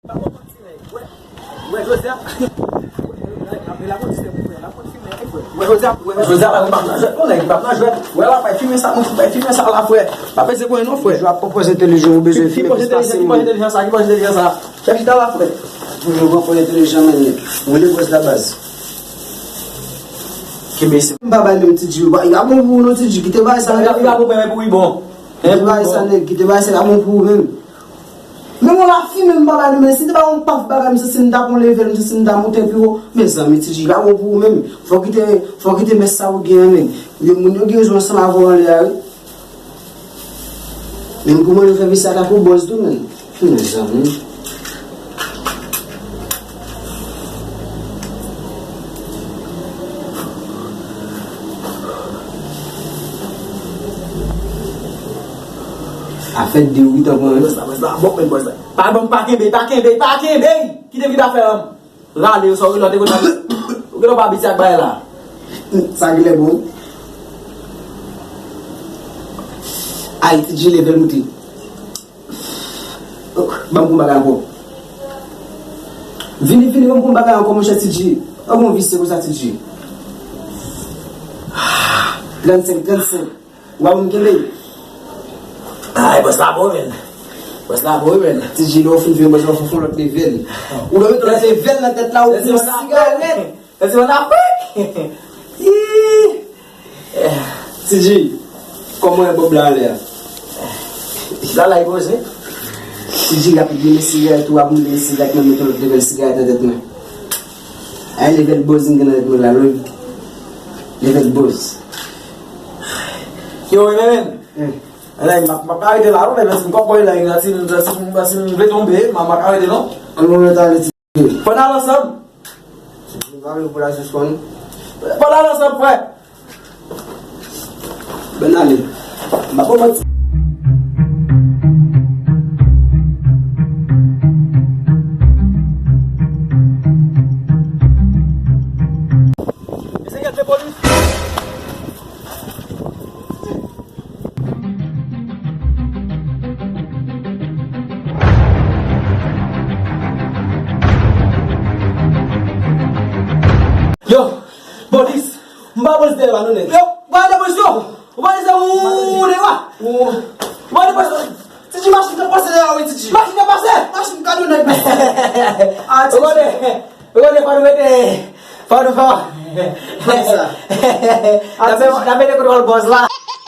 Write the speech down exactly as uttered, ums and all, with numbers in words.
Wè, Joseph. Wè, Joseph, wè, Joseph, pa nan jwèt, non, nèg, pa nan jwèt. Wè, la, pa fimen sa, mwen, pa fimen sa, la, frè. Pa peze konyen, non, frè. Jwa pwopòz entelijan, ou bezwen fimen plis pase mwen. Ki pwòch entelijan sa? Ki pòch entelijan sa? Chèf chita la, frè. Toujou pran pwen entelijan, men, nèg. Mwen, le bòs la baz. Kenbe se. M pa bay menm Ti Dji, li pa bon pou ou, non, Ti Dji. Kite bay sa, nèg. Li pa bon, men pou li bon. Kite bay sa, nèg. Kite bay sa, li pa bon pou ou, menm. Men mwen la fi menm bagay nou, men si te pa yon paf bagay, m santi m ta pran level, m santi m ta monte pi wo. Mezanmi, Ti Dji, pa bon pou ou menm. Fò kite, fò kite mès sa ou gen an, men. Yo, moun yo gen rezon ansanm avè w anlè a, wi. Men m kòmanse fè visye ak ou bòz tou, men. Mezanmi. Afè de wi tan pran. Bòs la, bòs la, bon, men bòs la. Pa ban m pa kenbe, pa kenbe, pa kenbe! Kite vide afè an. Rale yo, sa w rele, te konn rale. Ou genlè pa abitye ak bagay la. Sa genlè bon. Ay, Ti Dji, level moute. Ban m pou bagay ankò. Vini, vini, ban m pou bagay ankò, monchè Ti Dji. An bon visye konsa, Ti Dji. Trannsenk, trannsenk. Ou pa konn kenbe? Ay, bòs la bon, men. Bòs la bon, men. Ti Dji, lè w fin fini, bòs la fè w fè yon lòt level. Ou dwe mete yon lòt level nan tèt la, ou pran sigarèt. Mèsi, mèsi, mèsi. Ih! Ti Dji, kòman e bòb la anlè a? La, la, e poze. Ti Dji, rapid, mete sigarèt ou ap mete sigarèt nan, mete lòt level sigarèt nan tèt mwen. Ay, level bòz m gen nan tèt mwen la, wi. Level bòz. Yo, men, men. Hmm. Anlè, m ap, m ap arete la, non, men si m kòkòy la, si m, si m, si m vle tonbe, m ap, m ap arete, non. An nou mèt ale, Ti Dji. Fò n al ansanm. Ti Dji, pa vle pou la sispann. Fò n al ansanm, frè. Bòn ale. M ap pran manti. Mesye, gade polis. Yo, polis, m pa polis dèyè la, non, nèg. Yo, ou pa de polis, yo. Ou pa de sa, ou, ou, ou, ou pa de polis. Ti Dji, machin nan pase dèyè, wi, Ti Dji. Machin nan pase? Machin kado nèg. Ah, Ti Dji. Ou konnen, ou konnen, fò nou mete, fò nou fò. Fò sa. N ap, n ap mete kontwòl bòz la.